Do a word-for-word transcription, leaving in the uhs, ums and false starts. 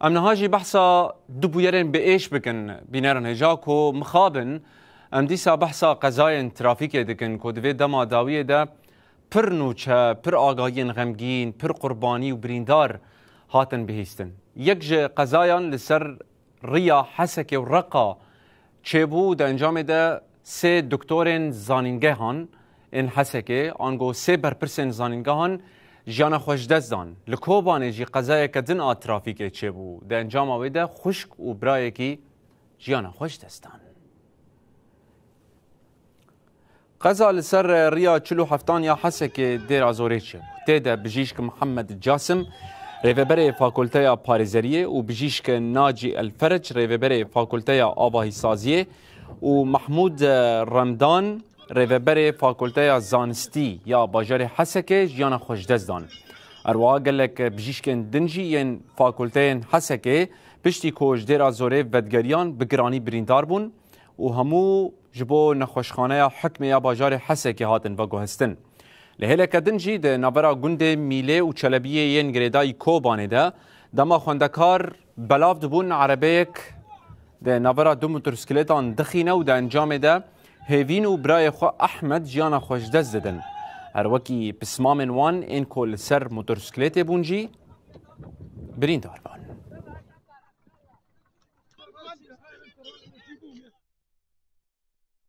Em niha jî behsa du bûyerên bi êş bikin. Bînerên hêja ku mixabin, em dîsa behsa qezayên trafîkê dikin ku di vê dema dawiyê de pir nûçe, pir agahiyên xemgîn, pir qurbanî û birîndar hatin bihîstin. Yek ji qezayan li ser riya Hesekê û Reqa çêbû, di encamê de sê doktorên zanîngehan ên Hesekê, ango sê berpirsên zanîngehan jiyana xwe ji dest dan. Li Kobanê jî qezayeke din a trafîkê çêbû. Di encama wê de xwişk û birayekî jiyana xwe ji dest dan. Qeza li ser riya çil û heftan ya Hesekê Dêra Zorê çêbû. Tê de bijîşk Mihemed Casim, rêveberê Fakulteya Parêzeriyê û bijîşk Nacî El Ferec, rêveberê Fakulteya Avahîsaziyê û Mehmûd Remdan, rêveberê Fakulteya Zanistî ya bajarê Hesekê jiyana xwe ji dest dan. Herwiha gelek bijîşkên din jî yên fakulteyên Hesekê piştî ku ji Dêra Zorê vedigeriyan bi giranî birîndar bûn û hemû ji bo nexweşxaneya hikmê ya bajarê Hesekê hatin veguhestin. Li hêleke din jî di navbera gundê Mîlê û Çelebiyê yên girêdayî Kobanê de dema xwendekar belav dibûn, erebeyek di navbera du motorsîkletan dixîne û di encamê de hêvîn û birayê xwe Ehmed jiyana xwe ji dest didin. Her wekî pismamên wan ên ku li ser motorsîkletê bûn jî birîndar bûn.